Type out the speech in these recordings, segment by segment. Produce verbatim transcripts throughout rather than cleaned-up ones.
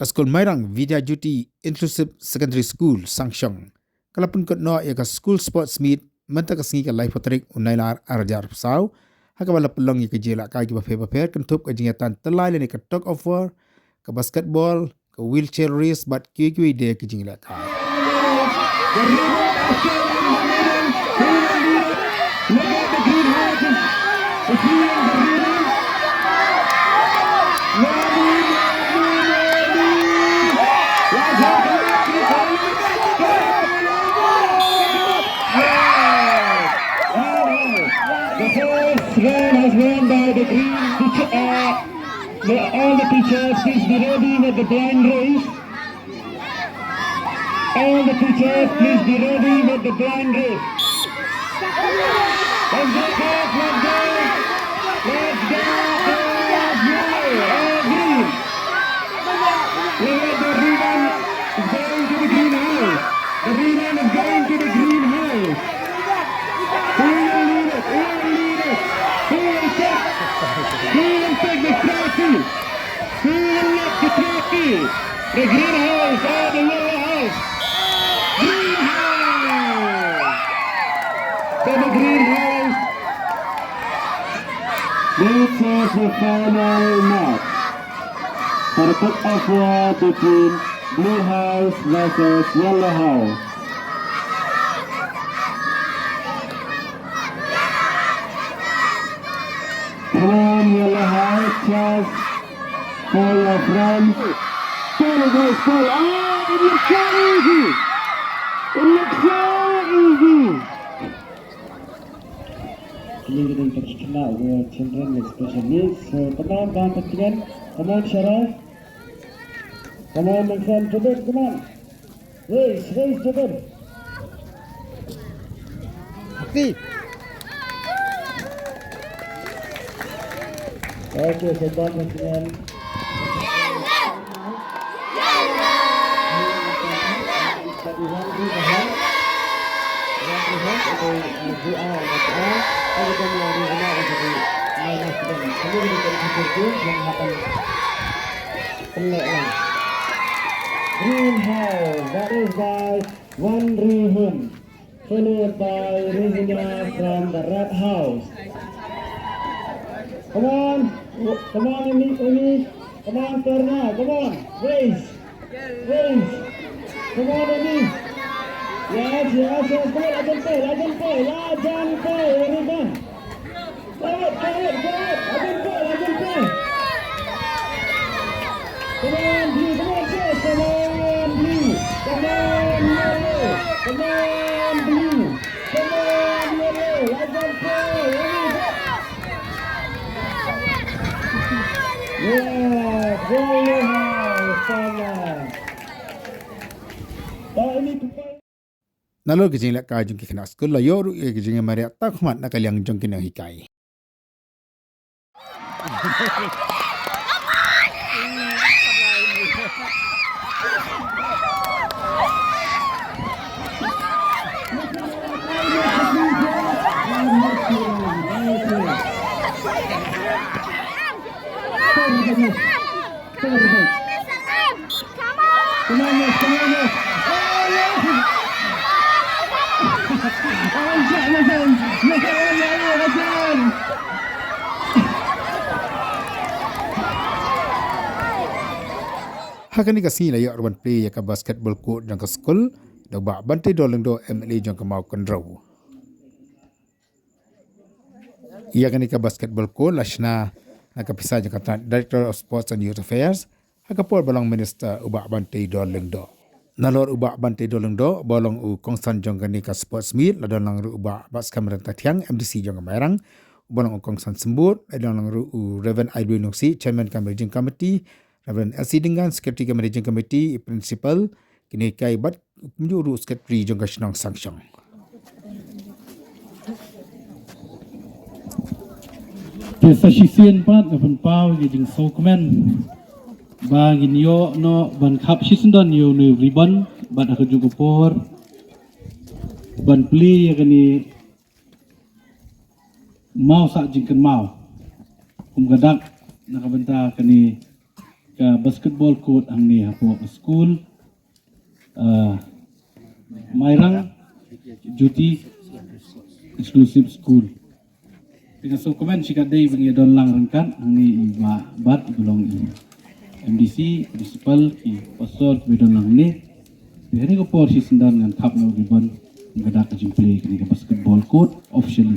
Ka skul Mairang Vidya Jyoti Inclusive Secondary School Sangshong ka la pynkut noh ïa ka School Sports Meet mynta ka sngi ka laiphew tarik u Nailar arhajar arphew saw, ha kaba la pynlong ïa ki jingïalehkai kiba pher bapher kynthup ka jingïatan tyllai lane ka tug of war, ka basketball, ka wheelchair race bad kiwei kiwei de ki jingïalehkai. The first round has won by the green teacher. Uh, the, all the teachers, please be ready with the blind race. All the teachers, please be ready with the blind race. Let's go, let's go, let's go, let's go, let's go. All green. Look at the ribbon is going to the green house. The ribbon is going to the green house. Who will lead it? Who will lead it? Who will take? Who will take the trophy? Who will lift the trophy? The green house or the yellow house? Green house! For the green house. This is the final match for the tug of war between Blue House versus Yellow House. Come on, Yellow House, just for your friends. Call it, boys, call. Oh, it looks so easy. It looks so easy. Kini kita kita kena, uh, children with special needs. So, come on, Bang Patian. Come on, Sharai. Come on, my friend, Jabir, come on. Race, race, Jabir. Aktif. Okay, so Bang Patian. Green House, that is by Wan Rihun, followed by Rihuna from the Red House. Come on, come on, Amy, Amy. Come on, Torna, come on, race. Please. Come on, Amy. Yes, yes, yes. Come on, Ajante, Ajante, Ajante. Very good. Forward, forward, forward. Ajante, Ajante. Come on, Blue. Come on, Blue. Come on, Blue. Come on, Blue. Come on, Blue. Ajante. Very good. Yeah, very high, Sana. Nalor ki jingleh ka jong ki khynnah skul la ïoh ruh ïa ki jingmareh tang khmat na ka liang jong ki nonghikai. Ha kane ka sngi la ïoh ruh ban plie ïa ka basketball court jong ka skul da u Bah Bantei Dor Lyngdoh, M L A jong ka Mawkynrew. Ïa kane ka basketball court la shna na ka pisa jong ka Director of Sports and Youth Affairs ha ka por ba long Minister u Bah Bantei Dor Lyngdoh. Nalor u Bah Bantei Dor Lyngdoh ba long u kongsan jong kane ka sports meet, la don lang ruh u Bah Batskhem Ryntathiang, M D C jong ka Mairang, uba long u kongsan symbud, la don lang ruh u Reverend Aidwin Nongsiej, Chairman ka Managing Committee, Reverend L C Dyngan, Secretary ka Managing Committee, Principal, ki nonghikai bad kumjuh ruh u Secretary jong ka shnong Sangshong. Te sa shisien pat nga pynpaw ïa ka jingsngewkmen ba ngin ïoh noh ban khap shisyndon ïa une u ribbon bad ha kajuh ka por ban plie ïa kane mawsah jingkynmaw kum ka dak na ka bynta kane ka basketball court hangne hapoh ka school, ah, Mairang Jyoti Exclusive School. Te nga sngewkmen shikatdei ba ngi don lang ryngkat hangne i Bah Bat, i ba long i M D C, principal, ki pastor, ki ba don lang hangne. Te ha kane ka por shisien ngan thap noh ribbon, ngan dak ka jingplie kane ka basketball court officially.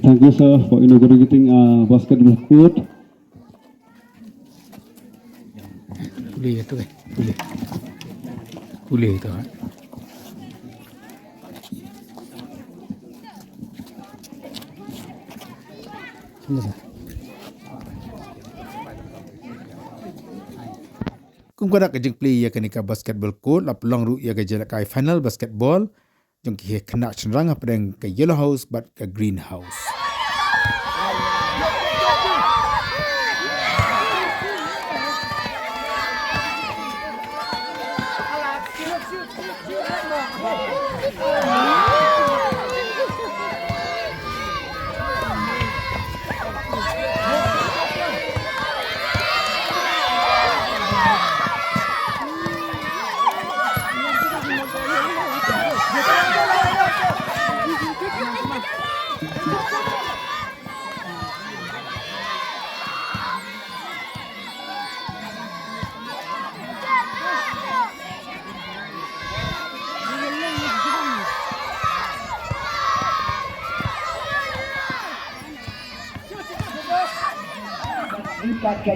Thank you, sir, for inaugurating a basketball court. Pule tu, eh. Pule. Pule tu, eh. Sini, sir. Kum ka dak ka jingplie ïa kane ka basketball court, la pynlong ruh ïa ka jingïalehkai final basketball jong ki khynnah shynrang hapdeng ka Yellow House bad ka Green House.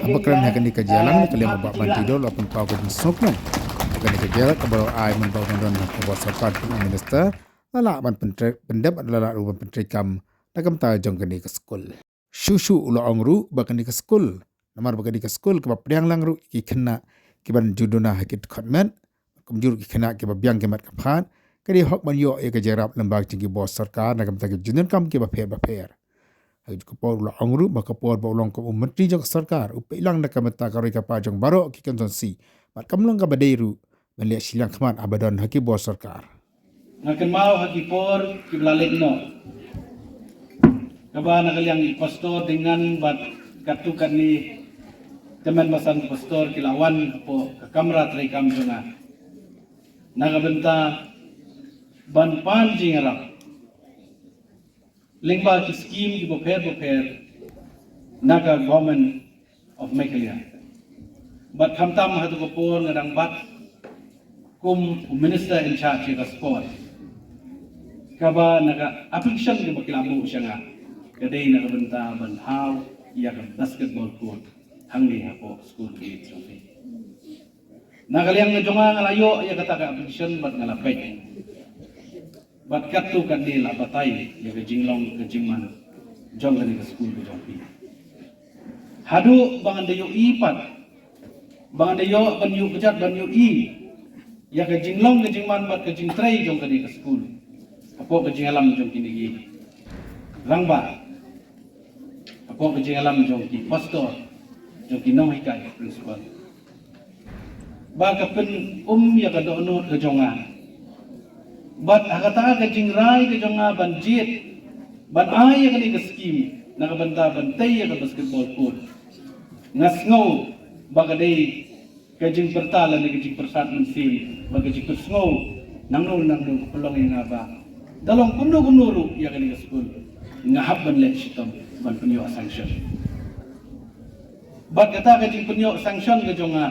Ba kren ha kane ka jingïalang na ka liang u Bah Bantido la pynpaw ka jingsngewkmen ba kane ka jingïalang kaba la ai mynba u nongdon ha ka bor sorkar, u Minister, la lah ban pyntre-, pyndep, la lah ruh ban pyntreikam na ka bynta jong kane ka skul. Shuh shuh u la ong ruh ba kane ka skul, namar ba kane ka skul kaba pdiang lang ruh ki khynnah kiban ju duna ha ki dkhot met, kumjuh ruh ki khynnah kiba biang ki met ki phad, ka dei hok ban ïoh ïa ka jingïarap lyngba jong ki bor sorkar na ka bynta ki jingdonkam kiba pher bapher. Ha kajuh ka por u la ong ruh ba ka por ba u long kum u Myntri jong ka sorkar u peit lang na ka bynta ka roi ka par jong baroh ki constituency, bad kam long kaba dei ruh ban leh shiliang khmat haba don ha ki bor sorkar. Nga kynmaw ha ki por kiba la leit noh, kaba na ka liang i Pastor Dingan bad katto katne tymmen basan pastor ki la wan hapoh ka kamra treikam jong nga na ka bynta ban pan jingïarap lyngba ki skim kiba pher bapher na ka Government of Meghalaya. Bad khamtam ha kato ka por nga dang bat kum u Minister in charge ïa ka sport, kaba na ka application kaba ki la buh sha nga ka dei na ka bynta ban thaw ïa ka basketball court hangne hapoh skul ka jong phi. Na ka liang ka jong nga, nga la ïoh ïa kata ka application bad nga la peit. Bad katto katne la batai ïa ka jinglong ka jingman jong kane ka skul ka jong phi. Haduh ba ngan da ïohi pat, ba ngan da ïoh ban ïoh kjat ban ïohi ïa ka jinglong ka jingman bad ka jingtrei jong kane ka skul hapoh ka jingïalam jong kine ki rangbah, hapoh ka jingïalam jong ki pastor, jong ki nonghikai, principal, ba ka pyn-um ïa ka dohnud ka jong nga. Bad ha kata ka jingrai ka jong nga ban jied ban ai ïa kane ka skim na ka bynta ban tei ïa ka basketball court, nga sngew ba ka dei ka jingpyrta lane ka jingpyrsad mynsiem bad ka jingpyrsngew nangno nangno ka pynlong ïa nga ba da long kumno kumno ruh ïa kane ka skul nga hap ban leh shitom ban pynïoh sanction. Bad kata ka jingpynïoh sanction ka jong nga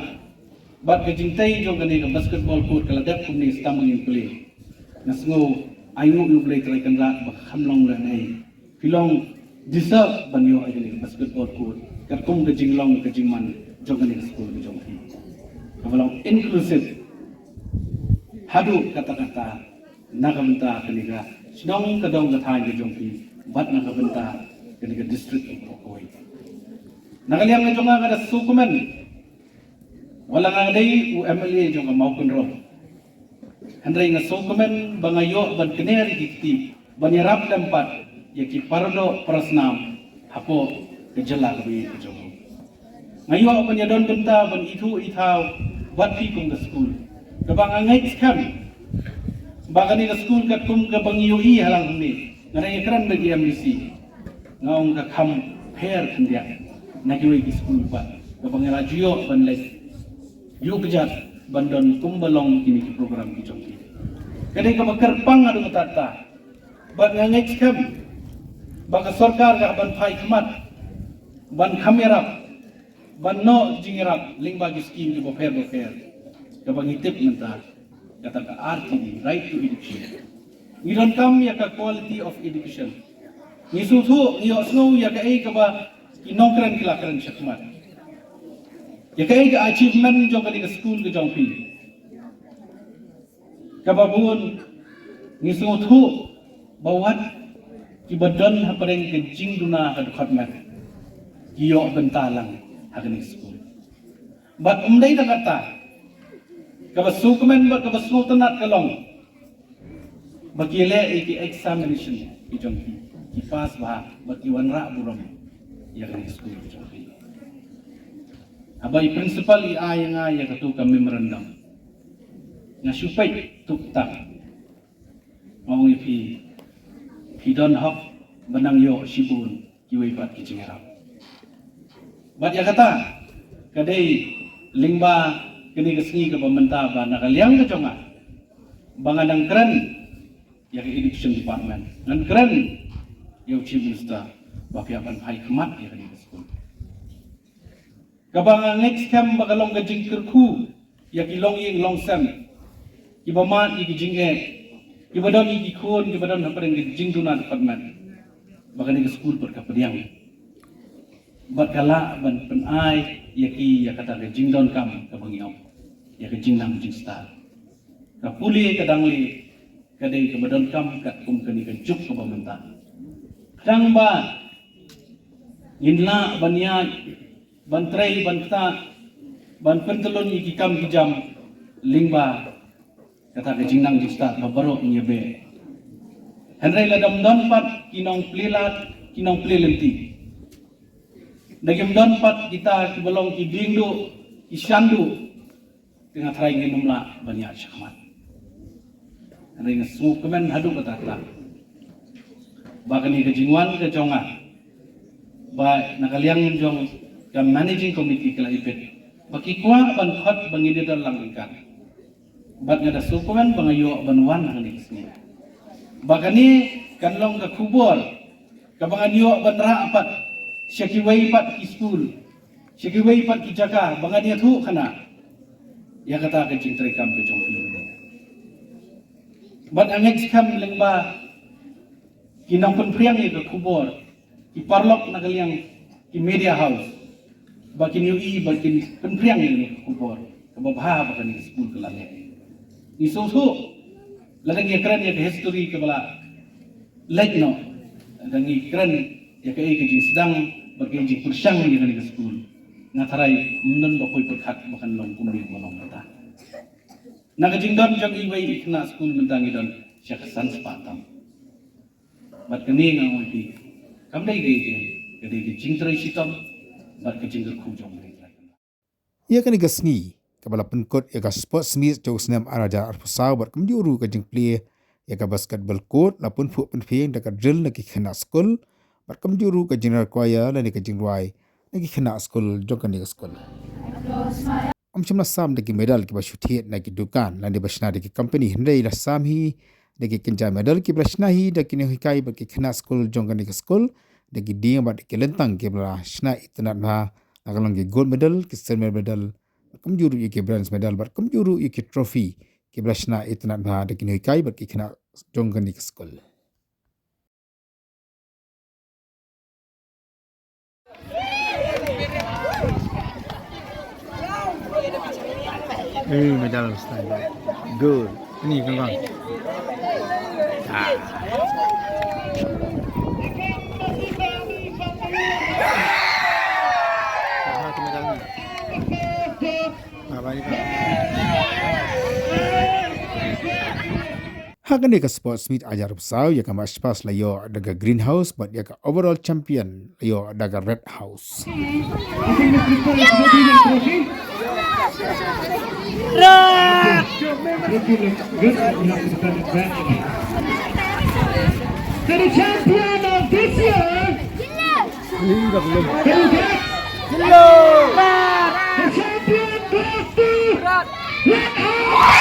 bad ka jingtei jong kane ka basketball court ka la dep kumne, sdang ba ngin plie. Nga sngew, ai nguh ïa U Blei Trai Kynrad ba kham long lehnoh, phi long deserve ban ïoh ïa kane ka basketball court katkum ka jinglong ka jingman jong kane ka skul ka jong phi, kaba long inclusive haduh katta katta na ka bynta kane ka shnong ka dong ka thaiñ ka jong phi bad na ka bynta kane ka district kawei. Na ka liang ka jong nga, nga da sngewkmen, wat la nga dei u M L A jong ka Mawkynrew, hynrei nga sngewkmen ba nga ïoh ban kner ïa ki kti ban ïarap lem pat ïa ki paradoh parasnam hapoh ka jylla kaba ïeit ka jong u. Nga ïoh ban ïadon bynta ban ithuh ithaw bad phi kum ka skul kaba nga ngeit skhem ba kane ka skul katkum kaba ngi ïohi ha lang hangne. Nga dang ïakren bad ki M D C, nga ong ka kham pher khyndiat na kiwei ki skul pat kaba nga la ju ïoh ban leit ïuh kjat ban don kumba long kine ki program ki jong ki. Ka dei kaba kyrpang haduh katta katta. Bad nga ngeit skhem ba ka sorkar ka ban phai khmat ban kham ïarap, ban noh jingïarap lyngba ki skim kiba pher bapher kaba ngi tip mynta, kata ka R T E, Right to Education. Ngi donkam ïa ka quality of education. Ngi sngewthuh, ngi ïohsngew ïa kaei kaba ki nongkren ki la kren shakhmat, ïa kaei ka achievement jong kane ka skul ka jong phi. Kaba bun ngi sngewthuh ba wat kiba don hapdeng ka jingduna ka dkhot met ki ïoh bynta lang ha kane ka skul. Bad ym dei tang katta, kaba sngewkmen bad kaba sngewtynnat ka long ba ki leh ïa ki examination ki jong ki, ki pass bha bad ki wanrah burom ïa kane ka skul ki jong ki. Haba i principal i ai ïa nga ïa katu ka memorandum, nga shu peit tuktak. Nga ong ïa phi, phi don hok ban nang ïoh shibun kiwei pat ki jingïarap. Bad ïa kata ka dei lyngba kane ka sngi kaba mynta ba na ka liang ka jong nga ba nga dang kren ïa ka Education Department, ngan kren ïa u Chief Minister ba phi hap ban phai khmat ïa kane ka skul. Kaba nga ngeit skhem ba ka long ka jingkyrkhu ïa ki longïing longsem, kiba mad ïa ki jingeh, kiba don ïa ki khun, kiba don hapdeng ki jingduna dkhot met, ba kane ka skul pat ka pdiang bad ka lah ban pynai ïa ki ïa kata ka jingdonkam kaba ngi ong ïa ka jingnang jingstad. Ka pule ka dang le ka dei kaba donkam katkum kane ka juk kaba mynta. Tang ba ngin lah ban ïaid, ban trei, ban ktah, ban pyntyllun ïa ki kam ki jam lyngba kata ka jingnang jingstad ba baroh ngi ïa beh. Hynrei lada ym don pat ki nongplie lad, ki nongplie lynti, da kim don pat kita kiba long ki diengduh, ki shanduh, te nga tharai ngin ym lah ban ïaid shakhmat. Hynrei nga sngewkmen haduh katta katta ba kane ka jingwan ka jong nga, ba na ka liang jong ka managing committee ka la ïapeit ba ki kwah ban khot ba ngin ïadon lang ryngkat. Bad nga da sngewkmen ba nga ïoh ban wan ha kane ka sngi, ba kane kan long ka khubor kaba ngan ïoh ban rah pat sha kiwei pat ki skul, sha kiwei pat ki jaka ba ngan ïathuh khana ïa kata ka jingtrei kam ka jong phi. Bad nga ngeit skhem lyngba ki nongpynphriang ïa ka khubor, ki paralok na ka liang ki media house, ba kin ïohi, ba kin pynphriang ïa ka khubor kaba bha ba kane ka skul ka la leh. Ngi sngewthuh lada ngi kren ïa ka history kaba la leit noh, lada ngi kren ïa kaei ka jingsdang bad ka jingpyrshang ïa kane ka skul, nga tharai ym don ba poi pyrkhat ba kan long kumne ba long mynta. Na ka jingdon jong iwei i khynnah skul mynta ngi don sha ka san spah tam. Bad kane nga ong ïa phi, kam dei ka jing, ka dei ka jingtrei shitom bad ka jingkyrkhu jong u Blei. Ïa kane ka sngi kaba la pynkut ïa ka Sports Meet jong u snem ar hajar arphew saw bad kumjuh ruh ka jingplie ïa ka basketball court la pynphuh pynphieng da ka drill na ki khynnah skul bad kumjuh ruh ka jingrwai choir lane ka jingrwai na ki khynnah skul jong kane ka skul. Ym shym la sam da ki medal kiba shu thied na ki dukan lane ba shna da ki company, hynrei la sam hi da ki kynja medal kiba la shna hi da ki nonghikai bad ki khynnah skul jong kane ka skul, da ki dieng bad ki lyntang kiba la shna itynnad bha, la ka long ki gold medal, ki silver medal, bad kumjuh ruh ïa ki bronze medal bad kumjuh ruh ïa ki trophy kiba la shna itynnad bha da ki nonghikai bad ki khynnah jong kane ka skul. Eh, medal style. Good. Ni kan bang. Ah. Apa tu medal ni? Apa ni, Pak? Ha kane ka sports meet ar hajar arphew saw, ïa ka match pass la ïoh da ka Green House bad ïa ka overall champion la ïoh da ka Red House. So the champion of this year, the champion goes to Red House.